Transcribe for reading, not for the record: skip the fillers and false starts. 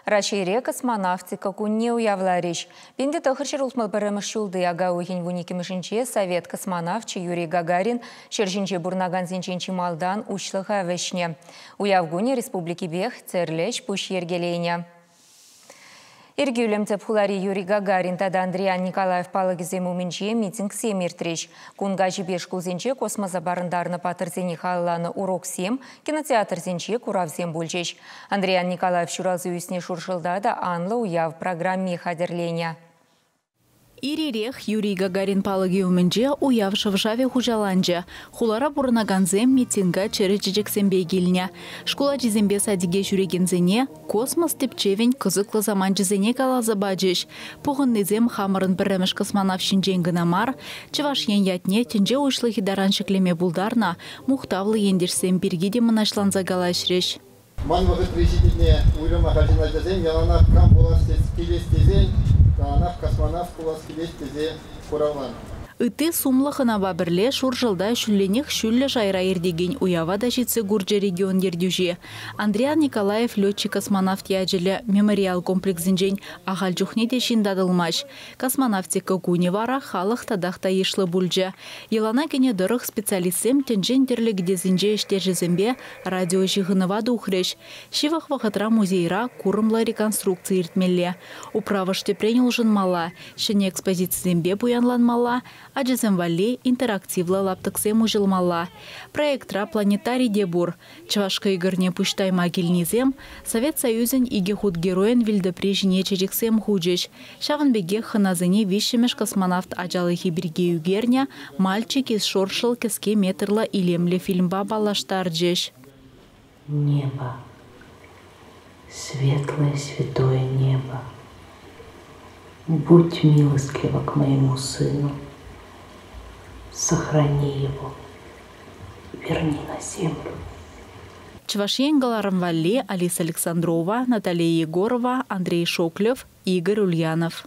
Раҫҫейре космонавтика кунне уявларӗҫ. 1961 ҫулти ака уйӑхӗн 12-мӗшӗнче совет космонавчӗ Юрий Гагарин ҫӗр ҫинче пурӑнакансенчен чи малтан уҫлӑха вӗҫнӗ. Уяв кунӗ республикипех тӗрлӗ ӗҫ-пуҫ йӗркеленӗ. Иркӳлӗм тӗп хулари Юрий Гагарин тата Андриян Николаев палӑкӗсем умӗнче митингсем иртрӗҫ. Кун каҫипе шкулсенче космоса парӑнтарнӑ паттӑрсене халалланӑ уроксем, кинотеатрсенче куравсем пулчӗҫ. Андриян Николаев ҫуралса ӳснӗ Шуршӑлта та анлӑ уяв программи хатӗрленӗ. Ир-ирех Юрий Гагарин палӑкӗ умӗнче уяв шӑв-шавӗ хуҫаланчӗ. Хулара пурӑнакансем митинга чӗрӗ чечексемпе килнӗ. Шкул ачисемпе садике ҫӳрекенсене космос тӗпчевӗн кӑсӑклӑ саманчӗсене каласа пачӗҫ. Пухӑннисем хамӑрӑн пӗрремӗш космонавт ҫинчен кӑна мар, Чӑваш Ен ятне тӗнче уҫлӑхӗ таран ҫӗклеме пултарнӑ мухтавлӑ ентешсем пирки те мӑнаҫланса калаҫрӗҫ. Ман вӑхӑтри ҫитӗннӗ уйрӑмах арҫын ачасем яланах кам пулас килес тесен, яланах космонавт пулас килет тесе хуравланӑ. Ытти сумлӑ хӑнапа пӗрле Шуршӑлта ҫулленех ҫӳллӗ шайра иртекен уява та ҫитсе курчӗ регион ертӳҫи. Андриян Николаев летчик-космонавт ячӗллӗ мемориал комплексӗнчен ахаль чухне те ҫын татӑлмасть. Космонавтика кунӗ вара халӑх татах та йышлӑ пулчӗ. Йӑлана кӗнӗ тӑрӑх специалистсем тӗнчен тӗрлӗ кӗтесӗнче ӗҫтешӗсемпе радиоҫыхӑнӑва тухрӗҫ. Ҫывӑх вӑхӑтра музейра курӑмлӑ реконструкци иртмелле. Управӑш тӗпрен улшӑнмалла, ҫӗнӗ экспозицисемпе пуянланмалла, ачасем валли интерактивлӑ лаптӑксем уҫӑлмалла. Проектра планетари те пур. Чӑваш кӑйкӑрне пуҫ тайма килнисем Совет Союзӗн икӗ хут геройӗн вилтӑпри ҫине чечексем хучӗҫ. Ҫавӑн пекех хӑнасене виҫҫӗмӗш космонавт ачалӑхӗ пирки ӳкернӗ «Мальчик из Шоршел» кӗске метрлӑ илемлӗ фильмпа паллаштарчӗҫ. Небо, светлое святое небо, будь милостлива к моему сыну, сохрани его, верни на землю. Чӑваш Ен кӑларӑм валли Алиса Александрова, Наталия Егорова, Андрей Шоклев, Игорь Ульянов.